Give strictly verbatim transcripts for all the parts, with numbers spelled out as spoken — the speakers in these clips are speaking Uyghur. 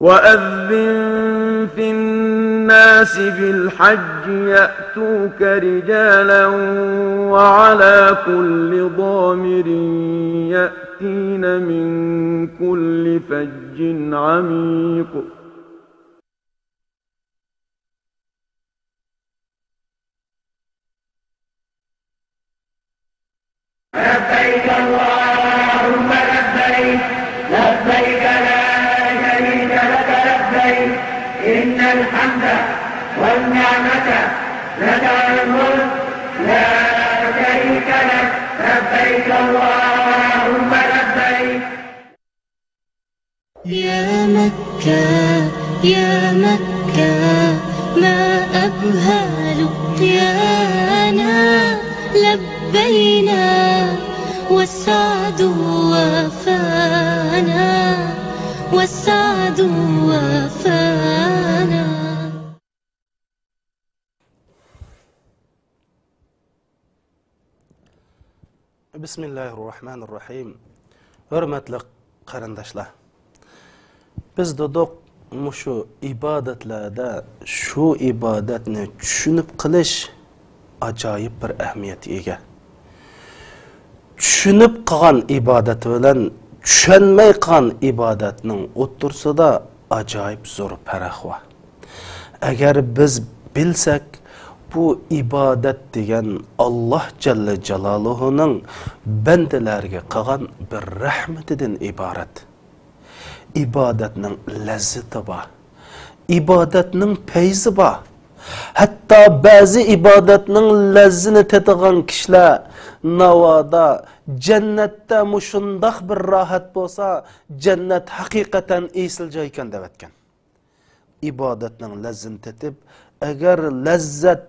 وأذن في الناس بالحج يأتوك رجالا وعلى كل ضامر يأتين من كل فج عميق. لبيك اللهم لبيك، لبيك لا شريك لك لبيك، إن الحمد والنعمة لك والملك، لا شريك لك، لبيك اللهم لبيك. يا مكة، يا مكة، ما أبهى لقيانا، لبينا والسعد وفانا، والسعد وفانا. بسم الله الرحمن الرحيم. ھۆرمەتلىك قېرىنداشلار، بىز دېدۇق، مۇشۇ ئىبادەتلەردە شۇ ئىبادەتنى چۈشىنىپ قىلىش ئاجايىپ بىر ئەھمىيەتكە ئىگە. چۈشىنىپ قىلغان ئىبادەت بىلەن چۈشەنمەي قىلغان ئىبادەتنىڭ ئوتتۇرىسىدا ئاجايىپ زور پەرق بار. ئەگەر بىز بىلسەك، بۇ ئىبادەت دېگەن ئاللاھ جەللە جالالۇھۇنىڭ بەندىلەرگە قىلغان بىر رەھمىتىدىن ئىبارەت. ئىبادەتنىڭ لەززىتى بار. ئىبادەتنىڭ پەيزى بار. ھەتتا بەزى ئىبادەتنىڭ لەززىنى تېتىغان كىشىلەر، ناۋادا جەننەتتە مۇشۇنداق بىر راھەت بولسا، جەننەت ھەقىقەتەن ئېسىل جايكەن دەۋەتكەن. ئىبادەتنىڭ لەززىتىنى تېتىپ، ئەگەر لەززەت،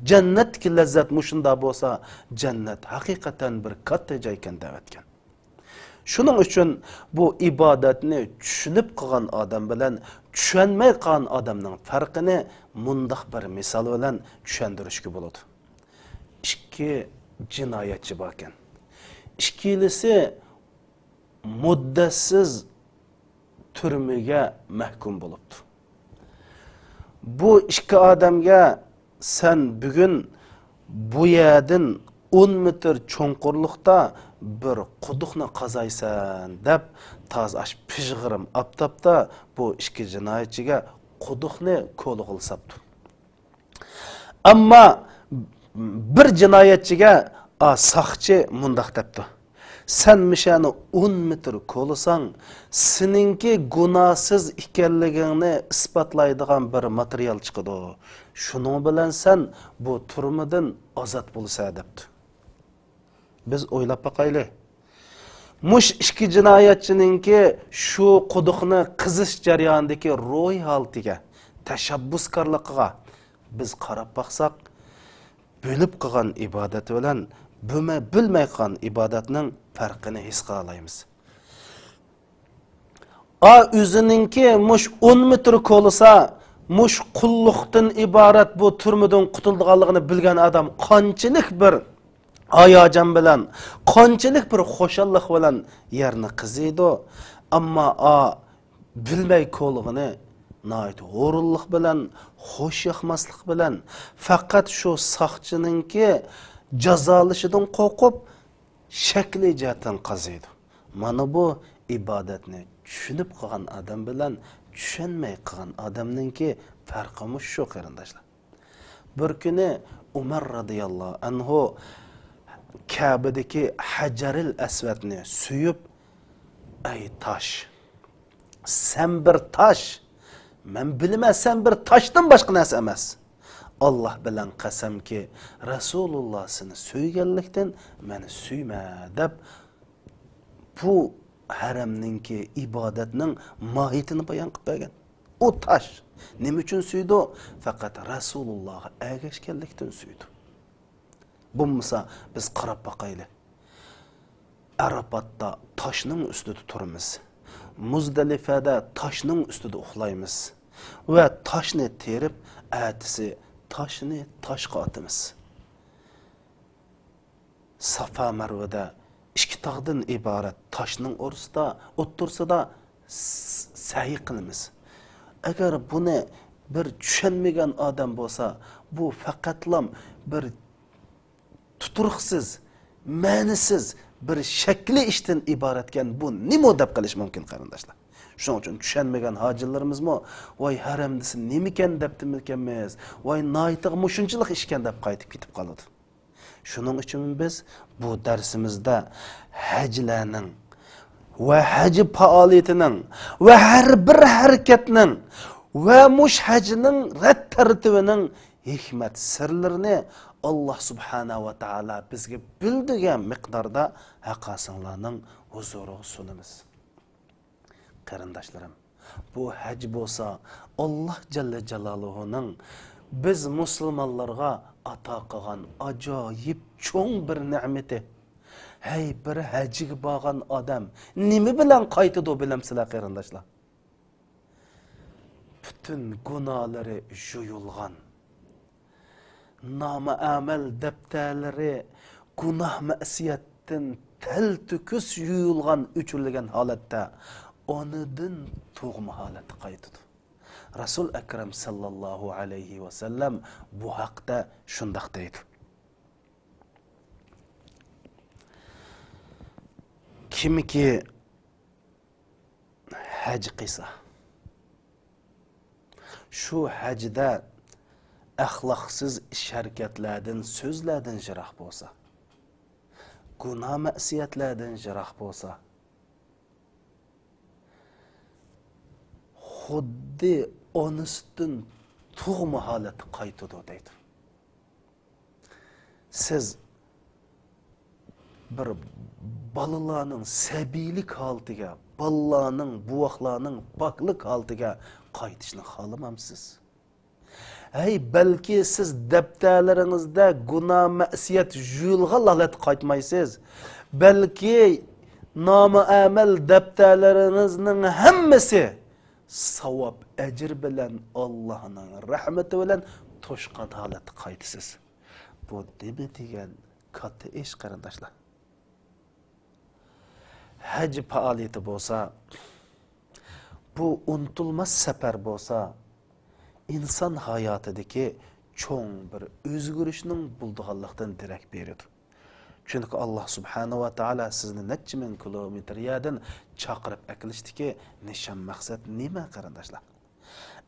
جەننەتتىكى لەززەت مۇشۇنداق بولسا، جەننەت ھەقىقەتەن بىر كاتتا جايكەن دەۋەتكەن. شۇنىڭ ئۈچۈن بۇ ئىبادەتنى چۈشىنىپ قىلغان ئادەم بىلەن چۈشەنمەي قىلغان ئادەمنىڭ پەرقىنى مۇنداق بىر مىسال بىلەن چۈشەندۈرۈشكە بولىدۇ. ئىككى جىنايەتچى باركەن. ئىككىلىسى مۇددەتسىز تۈرمىگە مەھكۇم بولۇپتۇ. بۇ ئىككى ئادەمگە، «سەن بۈگۈن بۇ يەردىن ئون مېتىر چوڭقۇرلۇقتا بىر قۇدۇقنى قازايسەن» دەپ، تازا ئاش پىژغىرىم ئاپتاپتا بۇ ئىككى جىنايەتچىگە قۇدۇقنى كولىغا ساپتۇ. ئەمما بىر جىنايەتچىگە، ئا، ساقچى مۇنداق دەپتۇ: «سەن مىشەنى ئون مېتىر كولىساڭ، سېنىڭكى گۇناھسىز ئىكەنلىكىڭنى ئىسپاتلايدىغان بىر ماتېرىيال چىقىدۇ. شۇنىڭ بىلەن سەن بۇ تۈرمىدىن ئازاد بولىسەن» دەپتۇ. بىز ئويلاپ باقايلى. مۇش ئىككى جىنايەتچىنىڭكى شۇ قۇدۇقنى قېزىش جەريانىدىكى روھىي ھالىتىگە، تەشەببۇسكارلىقىغا بىز قاراپ باقساق، بىلىپ قىلغان ئىبادەت بىلەن بىلمەي، بىلمەي قىلغان ئىبادەتنىڭ پەرقىنى ھېس قىلالايمىز. ئا، ئۆزىنىڭكى مۇش ئون مېتىر كولىسا، مۇش قۇللۇقتىن ئىبارەت بۇ تۈرمىدىن قۇتۇلىدىغانلىقىنى بىلگەن ئادەم قانچىلىك بىر ھاياجان بىلەن، قانچىلىك بىر خۇشاللىق بىلەن يەرنى قېزىيدۇ. ئەمما ئا، بىلمەي كولىغىنى ناھايىتى ھۇرۇنلۇق بىلەن، خۇش ياقماسلىق بىلەن، پەقەت شۇ ساقچىنىڭكى جازالىشىدىن قورقۇپ، شەكلىي جەھەتتىن قازىيدۇ. مانا بۇ ئىبادەتنى چۈشىنىپ قىلغان ئادەم بىلەن چۈشەنمەي قىلغان ئادەمنىڭكى پەرقى مۇشۇ، قېرىنداشلار. بىر كۈنى ئۇمەر رازىياللاھۇ ئەنھۇ كەبىدىكى ھەجەرىل ئەسۋەدنى سۆيۈپ، «ئەي تاش! سەن بىر تاش! مەن بىلىمەن، سەن بىر تاشتىن باشقا نەرسە ئەمەس. ئاللاھ بىلەن قەسەمكى، رەسۇلۇللاھ سېنى سۆيگەنلىكتىن مەن سۆيمە» دەپ، بۇ ھەرەمنىڭكى ئىبادەتنىڭ ماھىيىتىنى بايان قىلىپ بەرگەن. ئۇ تاش نېمە ئۈچۈن سۆيىدۇ؟ پەقەت رەسۇلۇللاھقا ئەگەشكەنلىكتىن سۆيىدۇ. بولمىسا بىز قاراپ باقايلى. ئەرەپاتتا تاشنىڭ ئۈستىدە تۇرىمىز. مۇزدەلىپەدە تاشنىڭ ئۈستىدە ئۇخلايمىز. ۋە تاشنى تېرىپ، ئەتىسى تاشنى تاشقا ئاتىمىز. سافا مەرۋىدە ئىككى تاغدىن ئىبارەت تاشنىڭ ئورىسىدا، ئوتتۇرىسىدا س-، سەي قىلىمىز. ئەگەر بۇنى بىر چۈشەنمىگەن ئادەم بولسا، بۇ پەقەتلام بىر تۇتۇرۇقسىز، مەنىسىز بىر شەكلىي ئىشتىن ئىبارەتكەن، بۇ نېمە دەپ قېلىش مۇمكىن، قېرىنداشلار. شۇنىڭ ئۈچۈن چۈشەنمىگەن ھاجىلىرىمىزمۇ، ۋاي، ھەرەم دېسە نېمىكەن دەپتىمىكەنمىز، ۋاي، ناھايىتىغا مۇشۇنچىلىق ئىشكەن دەپ قايتىپ كېتىپ قالىدۇ. شۇنىڭ ئۈچۈن بىز بۇ دەرسىمىزدە ھەجلەرنىڭ ۋە ھەج پائالىيىتىنىڭ ۋە ھەر بىر ھەرىكەتنىڭ ۋە مۇش ھەجنىڭ رەت تەرتىبىنىڭ ھېكمەت سىرلىرىنى ئاللا سۇبھانە ۋە تائالا بىزگە بىلدۈرگەن مىقداردا ھەققاسىڭلارنىڭ ھۇزۇرىغا سۇنىمىز. قېرىنداشلىرىم، بۇ ھەج بولسا ئاللا جەللە جالالۇھۇنىڭ بىز مۇسۇلمانلارغا ئاتا قىلغان ئاجايىپ چوڭ بىر نېمىتى. ھەي، بىر ھەجگە بارغان ئادەم نېمە بىلەن قايتىدۇ بىلەمسىلەر، قېرىنداشلار؟ پۈتۈن گۇناھلىرى يۇيۇلغان، نامە ئەمەل دەپتەرلىرى گۇناھ مەسىيەتتىن تەلتۆكۈس يۇيۇلغان، ئۆچۈرۈلگەن ھالەتتە ئانىدىن تۇغما ھالەتتە قايتىدۇ. رەسۇل ئەكرەم ساللاللاھۇ ئەلەيھى ۋەسەللەم بۇ ھەقتە شۇنداق دەيدۇ: كىمكى ھەج قىلسا، شۇ ھەجدە ئەخلاقسىز ئىش-ھەرىكەتلەردىن، سۆزلەردىن يىراق بولسا، گۇناھ مەسىيەتلەردىن يىراق بولسا، خۇددى ئانىسىدىن تۇغما ھالەتتە قايتىدۇ دەيدۇ. سىز بىر بالىلارنىڭ سەبىيلىك ھالىتىگە، بالىلارنىڭ، بوۋاقلارنىڭ پاكلىق ھالىتىگە قايتىشنى خالىمامسىز؟ ھەي، بەلكى سىز دەپتەرلىرىڭىزدە گۇناھ مەسىيەت يۇيۇلغان ھالەتتە قايتمايسىز. بەلكى نامە ئەمەل دەپتەرلىرىڭىزنىڭ ھەممىسى ساۋاب، ئەجىر بىلەن، ئاللانىڭ رەھمىتى بىلەن توشقان ھالەتتە قايتىسىز. بۇ نېمە دېگەن كاتتا ئىش، قېرىنداشلار! ھەج پائالىيىتى بولسا، بۇ ئۇنتۇلماس سەپەر بولسا، ئىنسان ھاياتىدىكى چوڭ بىر ئۆزگىرىشنىڭ بولىدىغانلىقىدىن دېرەك بېرىدۇ. چۈنكى ئاللا سۇبھانەھۇ ۋە تائالا سىزنى نەچچە مىڭ كىلومېتىر يەردىن چاقىرىپ ئەكېلىشتىكى نىشان مەقسەت نېمە، قېرىنداشلار؟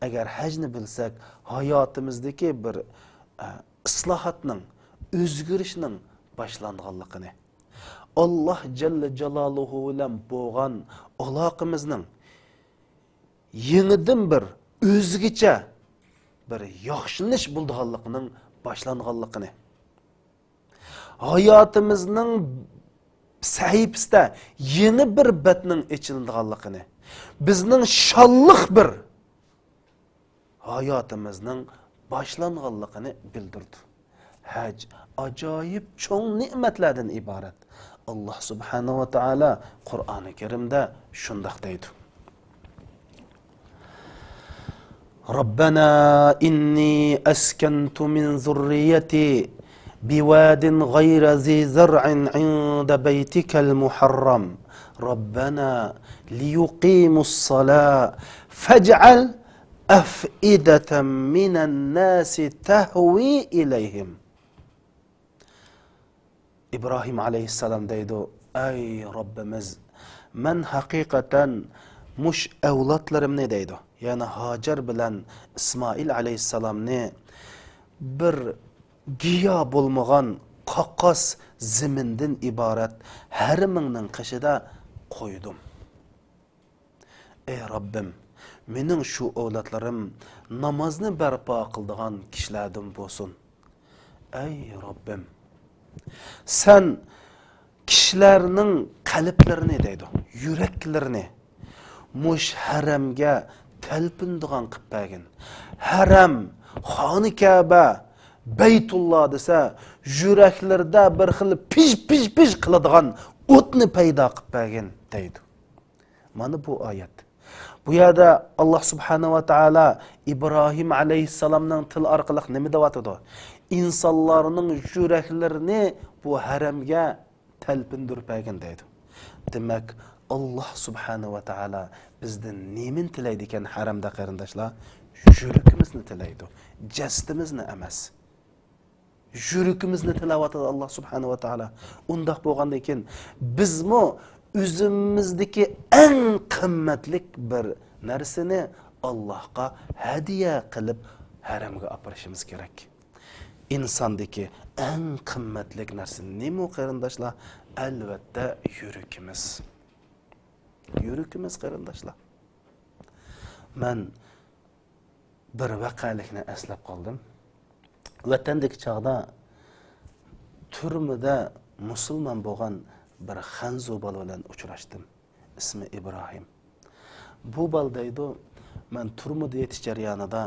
ئەگەر ھەجنى بىلسەك، ھاياتىمىزدىكى بىر، ئە، ئىسلاھاتنىڭ، ئۆزگىرىشنىڭ باشلانغانلىقىنى، ئاللا جەللە جالالۇھۇ بىلەن بولغان ئالاقىمىزنىڭ يېڭىدىن بىر ئۆزگىچە بىر ياخشىلىنىش بولىدىغانلىقىنىڭ باشلانغانلىقىنى، ھاياتىمىزنىڭ سەھىپىسىدە يېڭى بىر بەتنىڭ ئېچىلىدىغانلىقىنى، بىزنىڭ شانلىق بىر ھاياتىمىزنىڭ باشلانغانلىقىنى بىلدۈرىدۇ. ھەج ئاجايىپ چوڭ نېمەتلەردىن ئىبارەت. ئاللا سۇبھانەھۇ ۋە تائالا قۇرئانى كەرىمدە شۇنداق دەيدۇ: ربنا إني أسكنت من ذريتي بواد غير ذي زرع عند بيتك المحرم ربنا ليقيموا الصلاة فاجعل أفئدة من الناس تهوي إليهم. ئىبراھىم ئەلەيھىسسالام دەيدۇ: ئەي رەببىمىز، مەن ھەقىقەتەن مۇش ئەۋلادلىرىمنى دەيدۇ، يەنى ھاجەر بىلەن ئىسمائىل ئەلەيھىسسالامنى بىر گىياھ بولمىغان قاقاس زېمىندىن ئىبارەت ھەرىمىڭنىڭ قېشىدا قويدۇم. ئەي رەببىم، مېنىڭ شۇ ئەۋلادلىرىم نامازنى بەرپا قىلىدىغان كىشىلەردىن بولسۇن. ئەي رەببىم، سەن كىشىلەرنىڭ قەلبلىرىنى دەيدۇ، يۈرەكلىرىنى مۇش ھەرەمگە تەلپۈنىدىغان قىلىپ بەرگىن. ھەرەم، خانى كەبە، بەيتۇللا دېسە، يۈرەكلىرىدە بىر خىل پىژ، پىژ، پىژ قىلىدىغان ئوتنى پەيدا قىلىپ بەرگىن دەيدۇ. مانا بۇ ئايەت. بۇ يەردە ئاللا سۇبھانەھۇ ۋە تائالا ئىبراھىم ئەلەيھىسسالامنىڭ تىلى ئارقىلىق نېمە دەۋاتىدۇ؟ ئىنسانلارنىڭ يۈرەكلىرىنى بۇ ھەرەمگە تەلپۈندۈرۈپ بەرگىن دەيدۇ. دېمەك، ئاللاھ سۇبھانەھۇ ۋە تائالا بىزدىن نېمىنى تىلەيدىكەن ھەرەمدە، قېرىنداشلار؟ يۈرىكىمىزنى تىلەيدۇ، جەسىتىمىزنى ئەمەس. يۈرىكىمىزنى تىلەۋاتىدۇ ئاللاھ سۇبھانەھۇ ۋە تائالا. ئۇنداق بولغاندىن كېيىن بىزمۇ ئۆزىمىزدىكى ئەڭ قىممەتلىك بىر نەرسىنى ئاللاھقا ھەدىيە قىلىپ ھەرەمگە ئاپىرىشىمىز كېرەك. ئىنساندىكى ئەڭ قىممەتلىك نەرسە نېمە، قېرىنداشلار؟ ئەلۋەتتە، يۈرىكىمىز. يۈرىكىمىز، قېرىنداشلار. مەن بىر ۋەقەلىكنى ئەسلەپ قالدىم. ۋەتەندىكى چاغدا تۈرمىدە مۇسۇلمان بولغان بىر خەنزۇ بالا بىلەن ئۇچراشتىم. ئىسمى ئىبراھىم. بۇ بالا دەيدۇ، مەن تۈرمىدە يېتىش جەريانىدا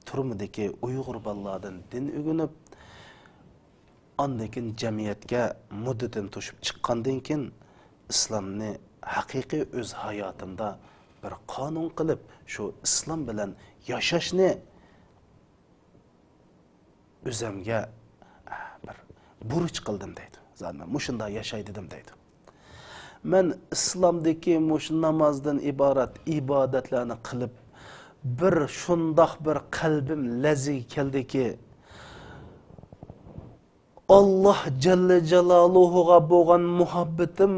تۈرمىدىكى ئۇيغۇر بالىلاردىن دىن ئۆگىنىپ، ئاندىن كېيىن جەمئىيەتكە مۇددىتىنى توشۇپ چىققاندىن كېيىن، ئىسلامنى ھەقىقىي ئۆز ھاياتىمدا بىر قانۇن قىلىپ، شۇ ئىسلام بىلەن ياشاشنى ئۆزەمگە، ئە، بىر بۇرچ قىلدىم دەيدۇ. زادى مەن مۇشۇنداق ياشاي دېدىم دەيدۇ. مەن ئىسلامدىكى مۇشۇ نامازدىن ئىبارەت ئىبادەتلەرنى قىلىپ، بىر شۇنداق بىر قەلبىم لەززىگە كەلدىكى، ئاللاھ جەللە جالالۇھۇغا بولغان مۇھەببىتىم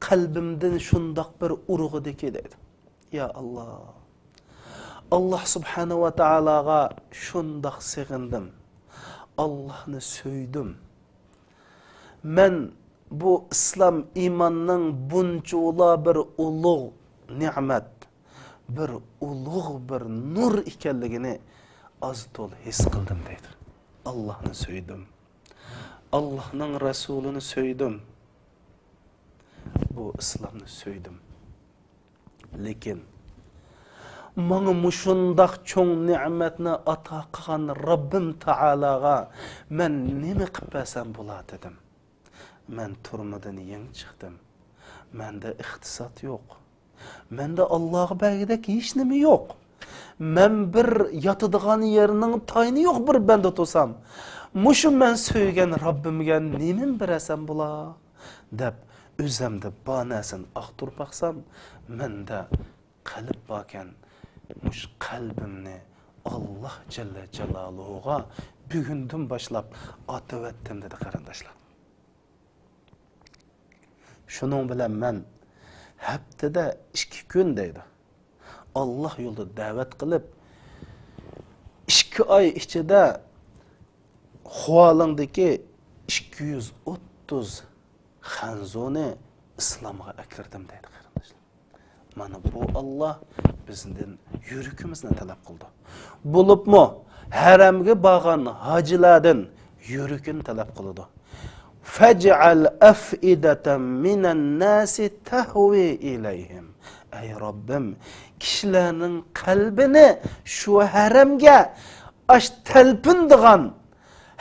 قەلبىمدىن شۇنداق بىر ئۇرغۇدىكى دەيدۇ. يا ئاللاھ، ئاللاھ سۇبھانەھۇ ۋە تائالاغا شۇنداق سېغىندىم، ئاللاھنى سۆيدۈم. مەن بۇ ئىسلام ئىماننىڭ بۇنچىۋالا بىر ئۇلۇغ نېمەت، بىر ئۇلۇغ بىر نۇر ئىكەنلىكىنى ئاز-تولا ھېس قىلدىم دەيدۇ. ئاللاھنى سۆيدۈم. ئاللاھنىڭ رەسۇلىنى سۆيدۈم. بۇ ئىسلامنى سۆيدۈم. لېكىن ماڭا مۇشۇنداق چوڭ نېمەتنى ئاتا قىلغان رەببىم تائالاغا مەن نېمە قىلىپ بەرسەم بولا دېدىم. مەن تۈرمىدىن يېڭى چىقتىم. مەندە ئىقتىساد يوق. مەندە ئاللاغا بەرگۈدەك ھېچنېمە يوق. مەن بىر ياتىدىغان يەرنىڭ تايىنى يوق، بىر بەندە تۇرسام. مۇشۇ مەن سۆيگەن رەببىمگە نېمىنى بېرەسەم بولا؟ دەپ ئۆزەمدە بار نەرسىنى ئاختۇرۇپ باقسام، مەندە قەلب باركەن، مۇشۇ قەلبىمنى ئاللاھ جەللە جالالۇھۇغا بۈگۈندىن باشلاپ ئاتىۋەتتىم، دېدى قېرىنداشلار. شۇنىڭ بىلەن مەن ھەپتىدە ئىككى كۈن دەيدۇ، ئاللاھ يولىدا دەۋەت قىلىپ، ئىككى ئاي ئىچىدە خۇالىڭدىكى ئىككى يۈز ئوتتۇز خەنزۇنى ئىسلامغا ئەكىردىم دەيدۇ قېرىنداشلار. مانا بۇ ئاللاھ بىزدىن يۈرىكىمىزنى تەلەپ قىلىدۇ. بولۇپمۇ ھەرەمگە بارغان ھاجىلاردىن يۈرىكىنى تەلەپ قىلىدۇ. فاجعل أفئدة من الناس تهوي إليهم. ئەي رەببىم، كىشىلەرنىڭ قەلبىنى شۇ ھەرەمگە ئاش تەلپۈنىدىغان،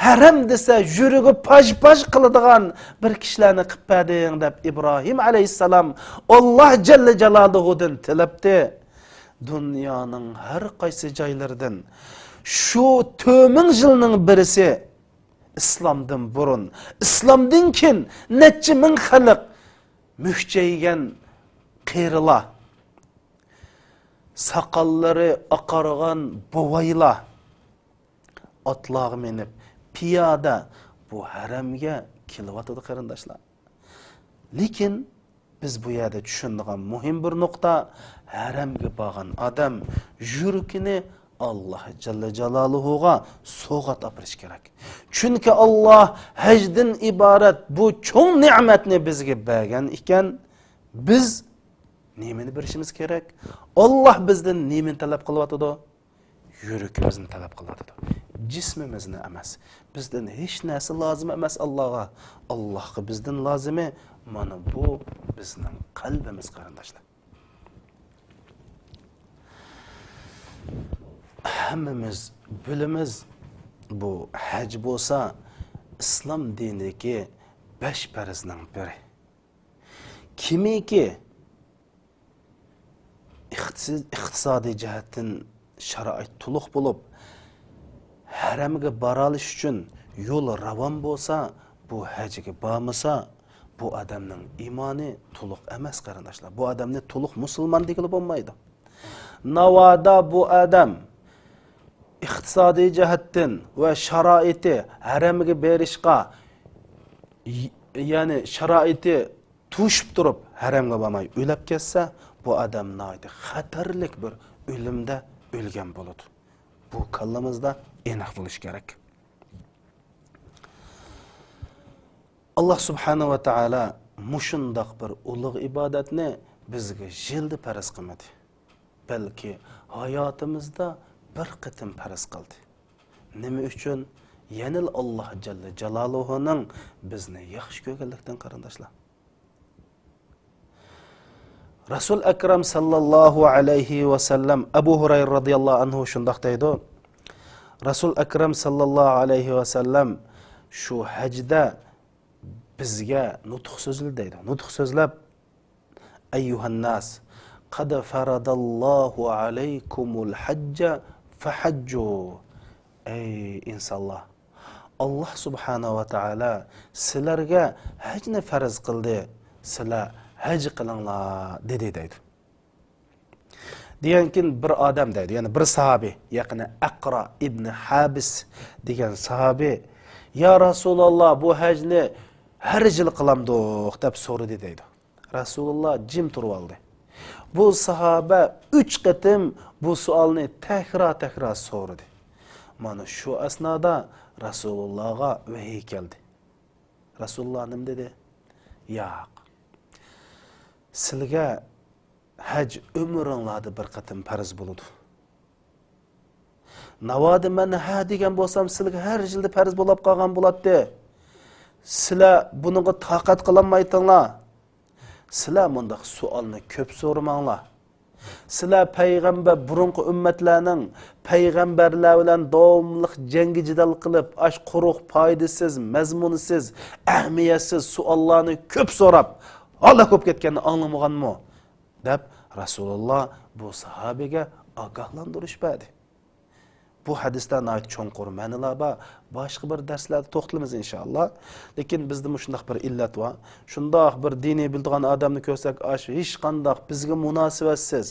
ھەرەم دېسە يۈرىكى پاژ-پاژ قىلىدىغان بىر كىشىلەرنى قىلىپ بەردىڭ، دەپ ئىبراھىم ئەلەيھىسسالام ئاللاھ جەللە جالالۇھۇدىن تىلەپتى. دۇنيانىڭ ھەر قايسى جايلىرىدىن شۇ تۆت مىڭ يىلنىڭ بىرسى ئىسلامدىن بۇرۇن، ئىسلامدىن كېيىن نەچچە مىڭ خەلق مۈكچەيگەن قېرىلار، ساقاللىرى ئاقارغان بوۋايلار ئاتلارغا مىنىپ، پىيادە بۇ ھەرەمگە كېلىۋاتىدۇ، قېرىنداشلار. لېكىن بىز بۇ يەردە چۈشىنىدىغان مۇھىم بىر نۇقتا، ھەرەمگە بارغان ئادەم يۈرىكىنى ئاللاھ جەللە جالالۇھۇغا سوۋغات ئاپىرىشى كېرەك. چۈنكى ئاللاھ ھەجدىن ئىبارەت بۇ چوڭ نېمەتنى بىزگە بەرگەن ئىكەن، بىز نېمىنى بېرىشىمىز كېرەك؟ ئاللاھ بىزدىن نېمىنى تەلەپ قىلىۋاتىدۇ؟ يۈرىكىمىزنى تەلەپ قىلىۋاتىدۇ. جىسمىمىزنى ئەمەس. بىزدىن ھېچ نەرسە لازىم ئەمەس ئاللاغا. ئاللاغا بىزدىن لازىمى مانا بۇ بىزنىڭ قەلبىمىز، قېرىنداشلار. ھەممىمىز بىلىمىز، بۇ ھەج بولسا ئىسلام دىنىدىكى بەش پەرزنىڭ بىرى. كىمكى ئىقتىساد-، ئىقتىسادىي جەھەتتىن شارائىت تولۇق بولۇپ، ھەرەمگە بارالىش ئۈچۈن يول راۋان بولسا، بۇ ھەجگە بارمىسا، بۇ ئادەمنىڭ ئىمانى تولۇق ئەمەس، قېرىنداشلار. بۇ ئادەمنى تولۇق مۇسۇلمان دېگىلى بولمايدۇ. ناۋادا بۇ ئادەم ئىقتىسادىي جەھەتتىن ۋە شارائىتى ھەرەمگە بېرىشقا، ي-، يەنى شارائىتى توشۇپ تۇرۇپ ھەرەمگە بارماي ئۆلۈپ كەتسە، بۇ ئادەم ناھايىتى خەتەرلىك بىر ئۆلۈمدە ئۆلگەن بولىدۇ. بۇ كاللىمىزدا ئېنىق بولۇشى كېرەك. ئاللا سۇبھانەھۇ ۋە تائالا مۇشۇنداق بىر ئۇلۇغ ئىبادەتنى بىزگە يىلدا پەرز قىلمىدى، بەلكى ھاياتىمىزدا بىر قېتىم پەرز قىلدى. نېمە ئۈچۈن؟ يەنىلا ئاللا جەللە جالالۇھۇنىڭ بىزنى ياخشى كۆرگەنلىكتىن، قېرىنداشلار. رەسۇل ئەكرەم ساللاللاھۇ ئەلەيھى ۋەسەللەم، ئەبۇ ھۇرەيرە رازىياللاھۇ ئەنھۇ شۇنداق دەيدۇ، رەسۇل ئەكرەم ساللاللاھۇ ئەلەيھى ۋەسەللەم شۇ ھەجدە بىزگە نۇتۇق سۆزلىدى دەيدۇ. نۇتۇق سۆزلەپ، ئەييۇھەنناس، قەد فەرەداللاھۇ ئەلەيكۇمۇل ھەججە فەھەججۇ. ئەي ئىنسانلار، ئاللا سۇبھانەھۇ ۋە تائالا سىلەرگە ھەجنى پەرز قىلدى، سىلەر ھەج قىلىڭلار، دېدى دەيدۇ. دېگەنكىن بىر ئادەم دەيدۇ، يەنى بىر ساھابى، يەنى ئەقرا ئىبنى ھابىس دېگەن ساھابى، يا رەسۇلاللا، بۇ ھەجنى ھەر يىل قىلامدۇق دەپ سورىدى دەيدۇ. رەسۇلۇللا جىم تۇرۇۋالدى. بۇ ساھابە ئۈچ قېتىم بۇ سوئالنى تەكرار-تەكرار سورىدى. مانا شۇ ئەسنادا رەسۇلۇللاغا ۋەھىي كەلدى. رەسۇلۇللا نېمە دېدى؟ ياق. سىلىگە ھەج ئۆمرۈڭلاردا بىر قېتىم پەرز بولىدۇ. ناۋادا مەن ھە دېگەن بولسام، سىلىگە ھەر يىلدا پەرز بولاپ قالغان بولاتتى. سىلەر بۇنىڭغا تاقەت قىلالمايتىڭلار. سىلەر مۇنداق سوئالنى كۆپ سورىماڭلار. سىلەر پەيغەمبەر، بۇرۇنقى ئۈممەتلەرنىڭ پەيغەمبەرلەر بىلەن داۋاملىق جەڭگى جېدەل قىلىپ، ئاش قۇرۇق، پايدىسىز، مەزمۇنسىز، ئەھمىيەتسىز سوئاللارنى كۆپ سوراپ، ھالاك بولۇپ كەتكەننى ئاڭلىمىغانمۇ؟ دەپ رەسۇلۇللا بۇ ساھابىگە ئاگاھلاندۇرۇش بەردى. بۇ ھەدىستە ناھايىتى چوڭقۇر مەنىلەر بار. باشقا بىر دەرسلەردە توختىلىمىز ئىنشائاللا. لېكىن بىزدە مۇشۇنداق بىر ئىللەت بار. شۇنداق بىر دىنىي بىلىدىغان ئادەمنى كۆرسەك، ئاش ھېچقانداق بىزگە مۇناسىۋەتسىز،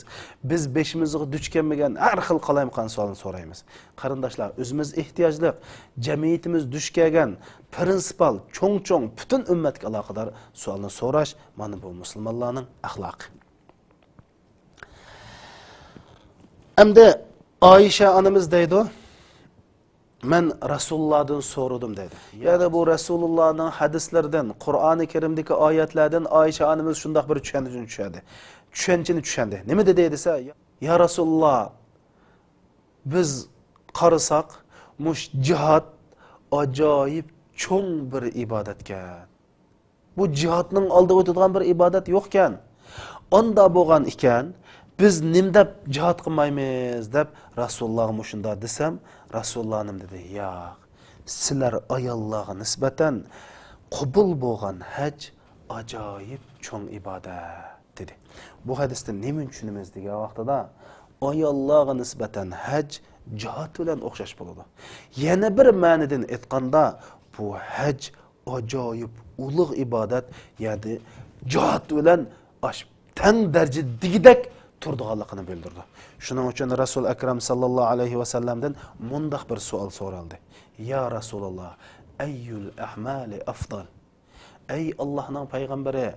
بىز بېشىمىزغا دۇچ كەلمىگەن ھەر خىل قالايمىقان سوئالنى سورايمىز. قېرىنداشلار، ئۆزىمىز ئېھتىياجلىق، جەمئىيىتىمىز دۇچ كەلگەن پرىنسىپال، چوڭ-چوڭ، پۈتۈن ئۈممەتكە ئالاقىدار سوئالنى سوراش، مانا بۇ مۇسۇلمانلارنىڭ ئەخلاقى. ئەمدى ئائىشە ئانىمىز دەيدۇ، مەن رەسۇلۇللادىن سورىدىم دەيدۇ. يەنى بۇ رەسۇلۇللانىڭ ھەدىسلىرىدىن، قۇرئانى كەرىمدىكى ئايەتلەردىن ئائىشە ئانىمىز شۇنداق بىر چۈشەنچىنى چۈشەندى. چۈشەنچىنى چۈشەندى. نېمە دېدى دېسە، يا رەسۇلۇللا، بىز قارىساق، مۇش جىھاد ئاجايىپ چوڭ بىر ئىبادەتكەن. بۇ جىھادنىڭ ئالدىغا ئۆتىدىغان بىر ئىبادەت يوقكەن. ئاندا بولغان ئىكەن، بىز نېمە دەپ جىھاد قىلمايمىز دەپ رەسۇلۇللاغا مۇشۇنداق دېسەم، رەسۇلۇللا نېمە دېدى؟ ياق، سىلەر ئاياللارغا نىسبەتەن قوبۇل بولغان ھەج ئاجايىپ چوڭ ئىبادەت دېدى. بۇ ھەدىستىن نېمىنى چۈشىنىمىز دېگەن ۋاقتىدا، ئاياللارغا نىسبەتەن ھەج جىھاد بىلەن ئوخشاش بولىدۇ. يەنە بىر مەنىدىن ئېيتقاندا، بۇ ھەج ئاجايىپ ئۇلۇغ ئىبادەت، يەنى جىھاد بىلەن ئاش تەڭ دەرىجىدە دېگۈدەك تۇرىدىغانلىقىنى بىلدۈرىدۇ. شۇنىڭ ئۈچۈن رەسۇل ئەكرەم ساللاللاھۇ ئەلەيھى ۋەسەللەمدىن مۇنداق بىر سوئال سورالدى: يا رەسۇلاللا، ئەييۇل ئەمالى ئەفضال؟ ئەي ئاللاھنىڭ پەيغەمبىرى،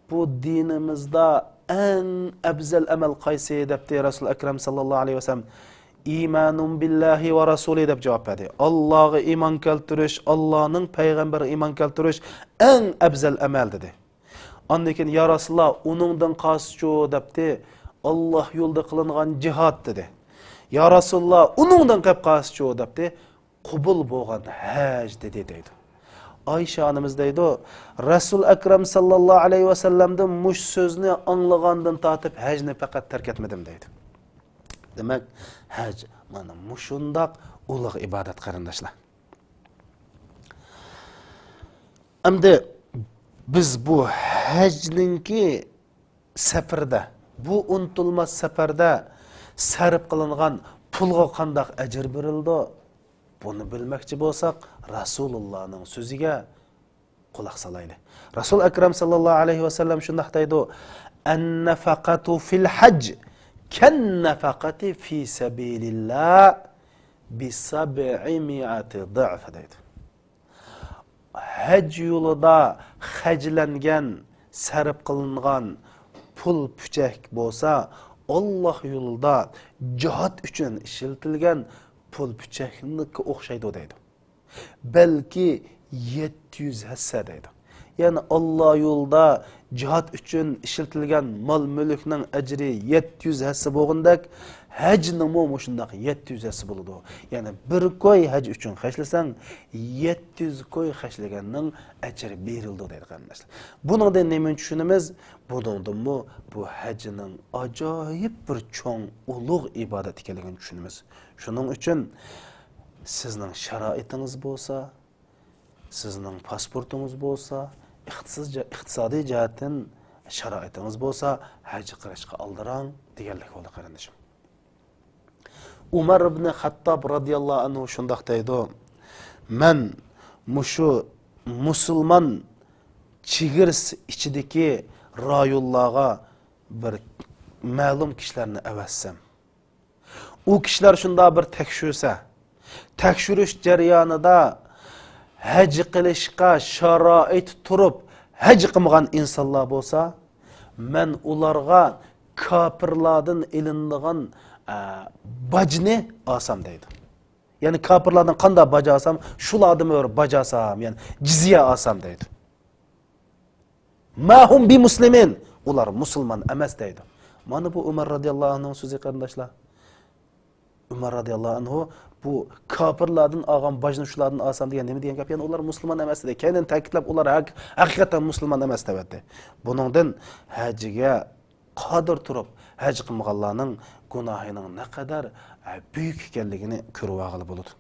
بۇ دىنىمىزدا ئەڭ ئەۋزەل ئەمەل قايسى؟ دەپتى رەسۇل ئەكرەم ساللاللاھۇ ئەلەيھى ۋەسەللەم. ئىمانۇن بىللاھى ۋە رەسۇلى دەپ جاۋاب بەردى. ئاللاغا ئىمان كەلتۈرۈش، ئاللانىڭ پەيغەمبىرىگە ئىمان كەلتۈرۈش ئەڭ ئەۋزەل ئەمەل دېدى. ئاندىن كېيىن، يا رەسۇلاللا، ئۇنىڭدىن قالسىچۇ دەپتى. ئاللا يولىدا قىلىنغان جىھاد دېدى. يا رەسۇلاللا، ئۇنىڭدىن قېلىپ قالسىچۇ دەپتى. قوبۇل بولغان ھەج دېدى دەيدۇ. ئائىشە ئانىمىز دەيدۇ، رەسۇل ئەكرەم ساللاللاھۇ ئەلەيھى ۋەسەللەمدىن مۇشۇ سۆزنى ئاڭلىغاندىن تارتىپ ھەجنى پەقەت تەرك ئەتمىدىم دەيدۇ. دېمەك، ھەج مانا مۇشۇنداق ئۇلۇغ ئىبادەت، قېرىنداشلار. ئەمدى بىز بۇ ھەجنىڭكى سەپىرىدە، بۇ ئۇنتۇلماس سەپەردە سەرپ قىلىنغان پۇلغا قانداق ئەجىر بېرىلىدۇ؟ بۇنى بىلمەكچى بولساق، رەسۇلۇللانىڭ سۆزىگە قۇلاق سالايلى. رەسۇل ئەكرەم ساللاللاھۇ ئەلەيھى ۋەسەللەم شۇنداق دەيدۇ، «ئەننەفەقەتۇ فىل ھەج كەننەفەقەتى فى سەبىلىللا بىسەبئىمىئەتى ضىئف» دەيدۇ. ھەج يولىدا خەجلەنگەن، سەرپ قىلىنغان پۇل پۈچەك بولسا، ئاللاھ يولىدا جىھاد ئۈچۈن ئىشلىتىلگەن پۇل پۈچەكنىڭكى ئوخشايدۇ دەيدۇ. بەلكى يەتتە يۈز ھەسسە دەيدۇ. يەنى ئاللاھ يولىدا جىھاد ئۈچۈن ئىشلىتىلگەن مال-مۈلۈكنىڭ ئەجرى يەتتە يۈز ھەسسە بولغاندەك، ھەجنىڭمۇ مۇشۇنداق يەتتە يۈز ھەسسە بولىدۇ. يەنى بىر كوي ھەج ئۈچۈن خەجلىسەڭ، يەتتە يۈز كوي خەجلىگەننىڭ ئەجرى بېرىلىدۇ دەيدۇ قېرىنداشلار. بۇنىڭدىن نېمىنى چۈشىنىمىز؟ بۇنىڭدىنمۇ بۇ ھەجنىڭ ئاجايىپ بىر چوڭ، ئۇلۇغ ئىبادەت ئىكەنلىكىنى چۈشىنىمىز. شۇنىڭ ئۈچۈن سىزنىڭ شارائىتىڭىز بولسا، سىزنىڭ پاسپورتىڭىز بولسا، ئىقتىساد-، ئىقتىسادىي جەھەتتىن شارائىتىڭىز بولسا، ھەج قىلىشقا ئالدىراڭ دېگەنلىك بولدى، قېرىندىشىم. ئۇمەر ئىبنى خەتتاب رازىياللاھۇ ئەنھۇ شۇنداق دەيدۇ، مەن مۇشۇ مۇسۇلمان چېگرىسى ئىچىدىكى رايونلارغا بىر مەلۇم كىشىلەرنى ئەۋەتسەم، ئۇ كىشىلەر شۇنداق بىر تەكشۈرسە، تەكشۈرۈش جەريانىدا ھەج قىلىشقا شارائىتى تۇرۇپ ھەج قىلمىغان ئىنسانلار بولسا، مەن ئۇلارغا كاپىرلاردىن ئېلىنىدىغان، ئە، باجنى ئالسام دەيدۇ. يەنى كاپىرلاردىن قانداق باج ئالسام، شۇلاردىنمۇ بىر باج ئالسام، يەنى جىزيە ئالسام دەيدۇ. ما ھۇم بىمۇسلىمىن. ئۇلار مۇسۇلمان ئەمەس دەيدۇ. مانا بۇ ئۆمەر رازىياللاھۇ ئەنھۇنىڭ سۆزى، قېرىنداشلار. ئۆمەر رازىياللاھۇ ئەنھۇ بۇ كاپىرلاردىن ئالغان باجنى شۇلاردىن ئالسام دېگەن نېمە دېگەن گەپ؟ يەنى ئۇلار مۇسۇلمان ئەمەس دېدى. كەينىدىن تەكىتلەپ، ئۇلار ھەق-، ھەقىقەتەن مۇسۇلمان ئەمەس دەۋەتتى. بۇنىڭدىن ھەجگە قادىر تۇرۇپ ھەج قىلمىغانلارنىڭ گۇناھىنىڭ نەقەدەر، ئە، بۈيۈك ئىكەنلىكىنى كۆرۈۋالغىلى بولىدۇ.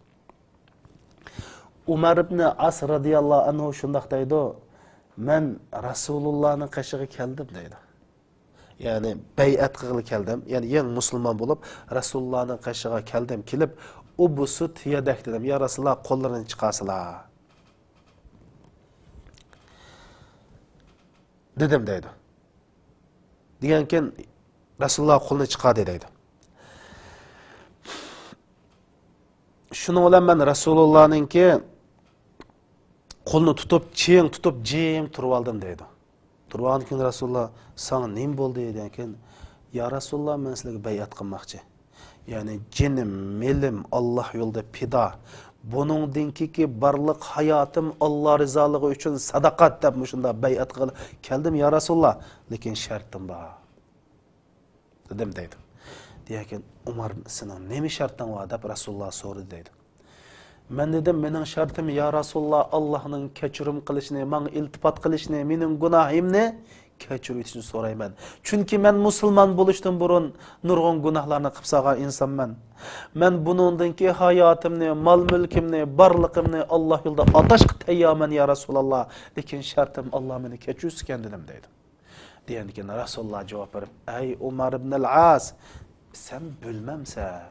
ئۇمەر ئىبنى ئاس رازىياللاھۇ ئەنھۇ شۇنداق دەيدۇ، مەن رەسۇلۇللانىڭ قېشىغا كەلدىم دەيدۇ. يەنى بەيئەت قىلغىلى كەلدىم. يەنى يېڭى مۇسۇلمان بولۇپ، رەسۇلۇللانىڭ قېشىغا كەلدىم. كېلىپ، ئۇبسۇت يەدەك دېدىم. يا رەسۇلۇللا، قوللىرىنى چىقارسىلا. دېدىم دەيدۇ. دېگەنكىن رەسۇلۇللا قولىنى چىقاردى دەيدۇ. شۇنىڭ بىلەن مەن رەسۇلۇللانىڭكى قولىنى تۇتۇپ، چىڭ تۇتۇپ، جىم تۇرۇۋالدىم دەيدۇ. تۇرۇۋالغاندىن كېيىن رەسۇلۇللا، ساڭا نېمە بولدى؟ دېگەنكىن، يا رەسۇلۇللا، مەن سىلەرگە بەيئەت قىلماقچى. يەنى جېنىم، مېلىم ئاللا يولىدا پىدا. بۇنىڭدىن كېيىنكى بارلىق ھاياتىم ئاللا رىزالىقى ئۈچۈن ساداقەت دەپ مۇشۇنداق بەيئەت قىلغىلى كەلدىم يا رەسۇلۇللا، لېكىن شەرتىم بار دېدىم دەيدۇ. دېگەنكىن ئۇمەر، سېنىڭ نېمە شەرتىڭ بار دەپ رەسۇلۇللا سورىدى دەيدۇ. مەن دېدىم، مېنىڭ شەرتىم يا رەسۇلۇللا، ئاللانىڭ كەچۈرۈم قىلىشىنى، ماڭا ئىلتىپات قىلىشىنى، مېنىڭ گۇناھىمنى كەچۈرۈۋېتىشنى سورايمەن. چۈنكى مەن مۇسۇلمان بولۇشتىن بۇرۇن نۇرغۇن گۇناھلارنى قىلىپ سالغان ئىنسانمەن. مەن بۇنىڭدىن كېيىن ھاياتىمنى، مال-مۈلكۈمنى، بارلىقىمنى ئاللا يولىدا ئاتاشقا تەييارمەن يا رەسۇلاللا، لېكىن شەرتىم ئاللا مېنى كەچۈرسىكەن دېدىم دەيدۇ. دېگەندىكىن رەسۇلاللا جاۋاب بېرىپ، ئەي ئۇمەر ئىبنىل ئاس، سەن بىلمەمسەن؟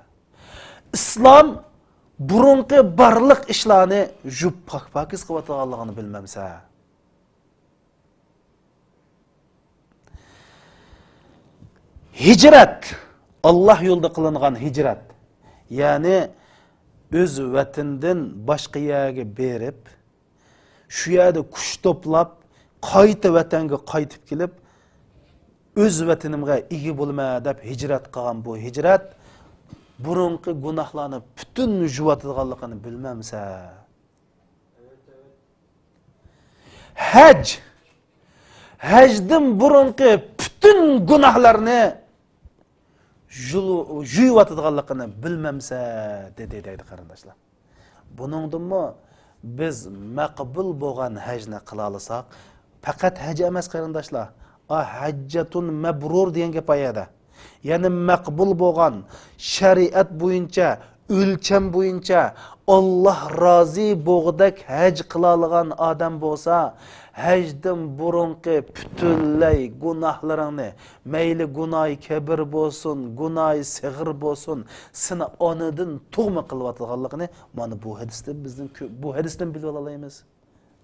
ئىسلام بۇرۇنقى بارلىق ئىشلارنى يۇيۇپ پاك-پاكىز قىلىۋاتىدىغانلىقىنى بىلمەمسەن؟ ھىجرەت، ئاللا يولىدا قىلىنغان ھىجرەت، يەنى ئۆز ۋەتىنىدىن باشقا يەرگە بېرىپ، شۇ يەردە كۈچ توپلاپ، قايتا ۋەتەنگە قايتىپ كېلىپ، ئۆز ۋەتىنىمگە ئىگە بولىمەن دەپ ھىجرەت قىلغان بۇ ھىجرەت بۇرۇنقى گۇناھلارنى پۈتۈن يۇيۇۋاتىدىغانلىقىنى بىلمەمسەن؟ ھەج، ھەجدىن بۇرۇنقى پۈتۈن گۇناھلارنى يۇلۇ-، يۇيۇۋاتىدىغانلىقىنى بىلمەمسەن؟ دېدى دەيدۇ، قېرىنداشلار. بۇنىڭدىنمۇ بىز مەقبۇل بولغان ھەجنى قىلالىساق، پەقەت ھەج ئەمەس، قېرىنداشلار، ئا، ھەججەتۇن مەبرۇر دېگەن گەپ بار يەردە. يەنى مەقبۇل بولغان، شەرىئەت بويىچە، ئۆلچەم بويىچە ئاللا رازى بولغۇدەك ھەج قىلالىغان ئادەم بولسا، ھەجدىن بۇرۇنقى پۈتۈنلەي گۇناھلىرىڭنى، مەيلى گۇناھى كەبىر بولسۇن، گۇناھى سىغىر بولسۇن، سېنى ئانىدىن تۇغما قىلىۋاتىدىغانلىقىنى مانا بۇ ھەدىستىن بىزنىڭ كۆ-، بۇ ھەدىستىن بىلىۋالالايمىز.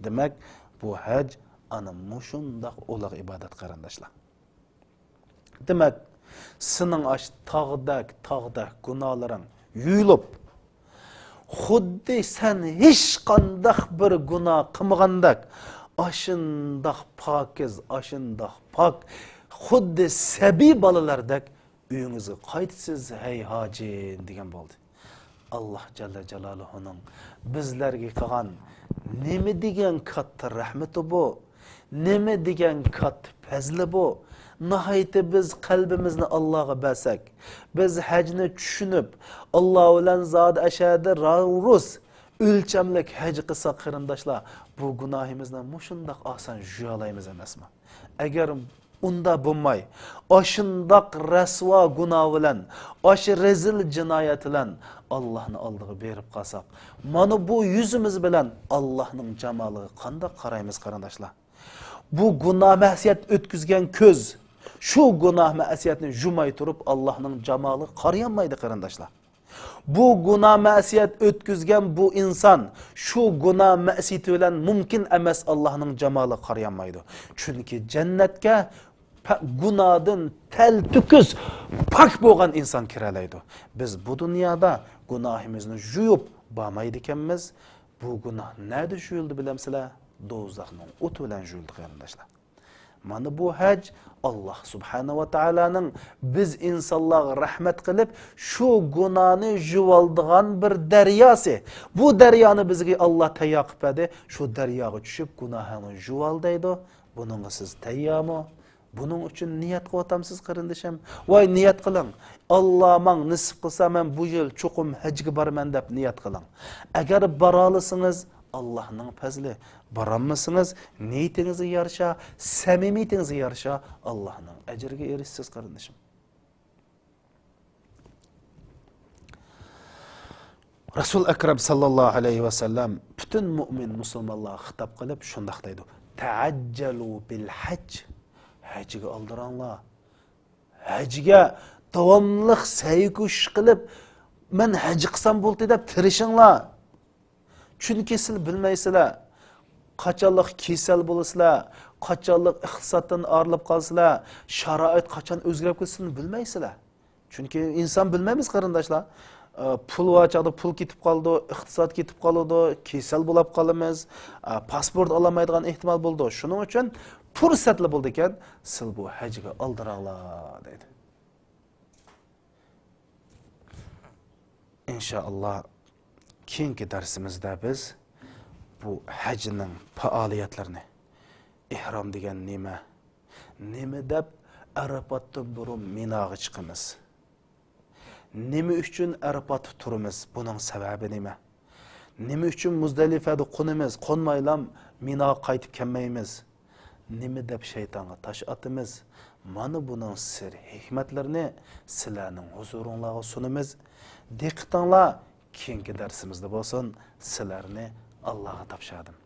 دېمەك، بۇ ھەج ئانا مۇشۇنداق ئۇلۇغ ئىبادەت، قېرىنداشلار. دېمەك، سېنىڭ ئاش تاغدەك، تاغدەك گۇناھلىرىڭ يۇيۇلۇپ، خۇددى سەن ھېچقانداق بىر گۇناھ قىلمىغاندەك، ئاشۇنداق پاكىز، ئاشۇنداق پاك، خۇددى سەبىي بالىلاردەك ئۆيىڭىزگە قايتىسىز، ھەي ھاجىم، دېگەن بولدى. ئاللاھ جەللە جالالۇھۇنىڭ بىزلەرگە قىلغان نېمە دېگەن كاتتا رەھمىتى بۇ! نېمە دېگەن كاتتا پەزلى بۇ! ناھايىتى بىز قەلبىمىزنى ئاللاغا بەرسەك، بىز ھەجنى چۈشىنىپ، ئاللا بىلەن زادى ئەشەدە راۋرۇس ئۆلچەملىك ھەج قىلساق، قېرىنداشلار، بۇ گۇناھىمىزنى مۇشۇنداق ئاسان يۇيالايمىز ئەمەسمۇ؟ ئەگەر ئۇندا بولماي، ئاشۇنداق رەسۋا گۇناھ بىلەن، ئاشۇ رەزىل جىنايەت بىلەن ئاللاھنىڭ ئالدىغا بېرىپ قالساق، مانا بۇ يۈزىمىز بىلەن ئاللاھنىڭ جامالىغا قانداق قارايمىز، قېرىنداشلار؟ بۇ گۇناھ مەسىيەت ئۆتكۈزگەن كۆز شۇ گۇناھ مەسىيەتنى يۇماي تۇرۇپ ئاللاھنىڭ جامالىغا قارىيالمايدۇ، قېرىنداشلار. بۇ گۇناھ مەسىيەت ئۆتكۈزگەن بۇ ئىنسان شۇ گۇناھ مەسىيىتى بىلەن مۇمكىن ئەمەس ئاللاھنىڭ جامالىغا قارىيالمايدۇ. چۈنكى جەننەتكە پە-، گۇناھدىن تەلتۆكۈس پاك بولغان ئىنسان كىرەلەيدۇ. بىز بۇ دۇنيادا گۇناھىمىزنى يۇيۇپ بارمايدىكەنمىز. بۇ گۇناھ نەدە يۇيۇلدى بىلەمسىلەر؟ دوزاخنىڭ ئوتى بىلەن يۇيۇلدى، قېرىنداشلار. مانا بۇ ھەج ئاللاھ سۇبھانەھۇ ۋە تائالانىڭ بىز ئىنسانلارغا رەھمەت قىلىپ، شۇ گۇناھنى يۇيۇۋالىدىغان بىر دەرياسى. بۇ دەريانى بىزگە ئاللاھ تەييار قىلىپ بەردى. شۇ دەرياغا چۈشۈپ گۇناھىڭنى يۇيۇۋال دەيدۇ. بۇنىڭغا سىز تەييارمۇ؟ بۇنىڭ ئۈچۈن نىيەت قىلىۋاتامسىز، قېرىندىشىم؟ ۋاي، نىيەت قىلىڭ. ئاللاھ ماڭا نېسىپ قىلسا، مەن بۇ يىل چوقۇم ھەجگە بارىمەن دەپ نىيەت قىلىڭ. ئەگەر بارالىسىڭىز، ئاللاھنىڭ پەزلى. بارالمىسىڭىز، نىيىتىڭىزگە يارىشا، سەمىمىيىتىڭىزگە يارىشا ئاللاھنىڭ ئەجرىگە ئېرىشىسىز، قېرىندىشىم. رەسۇل ئەكرەم ساللاللاھۇ ئەلەيھى ۋەسەللەم پۈتۈن مۇئمىن مۇسۇلمانلارغا خىتاب قىلىپ شۇنداق دەيدۇ: «تەئەججەلۇ بىل ھەج.» ھەجگە ئالدىراڭلار. ھەجگە داۋاملىق سەي كۆشۈش قىلىپ، «مەن ھەج قىلسام بولدى» دەپ تىرىشىڭلار. چۈنكى سىلەر بىلمەيسىلەر، قاچانلىق كېسەل بولىسىلەر، قاچانلىق ئىقتىسادتىن ئايرىلىپ قالسىلەر، شارائىت قاچان ئۆزگىرىپ كېتىشىنى بىلمەيسىلەر. چۈنكى ئىنسان بىلمەيمىز، قېرىنداشلار. ئە، پۇل بار چاغدا پۇل كېتىپ قالىدۇ، ئىقتىساد كېتىپ قالىدۇ، كېسەل بولاپ قالىمىز، ئە، پاسپورت ئالالمايدىغان ئېھتىمال بولىدۇ. شۇنىڭ ئۈچۈن پۇرسەتلا بولىدىكەن، سىلەر بۇ ھەجگە ئالدىراڭلار دەيدۇ. ئىنشائاللا، كېيىنكى دەرسىمىزدە بىز بۇ ھەجنىڭ پائالىيەتلىرىنى، ئېھرام دېگەن نېمە، نېمە دەپ ئەرەپاتتىن بۇرۇن مىناغا چىقىمىز، نېمە ئۈچۈن ئەرەپاتتا تۇرىمىز، بۇنىڭ سەۋەبى نېمە؟ نېمە ئۈچۈن مۇزدەلىفەدە قونىمىز، قونمايلام مىناغا قايتىپ كەلمەيمىز؟ نېمە دەپ شەيتانغا تاش ئاتىمىز؟ مانا بۇنىڭ سىر ھېكمەتلىرىنى سىلەرنىڭ ھۇزۇرۇڭلارغا سۇنىمىز. دىققىتىڭلار كېيىنكى دەرسىمىزدە بولسۇن. سىلەرنى ئاللاغا تاپشۇردۇم.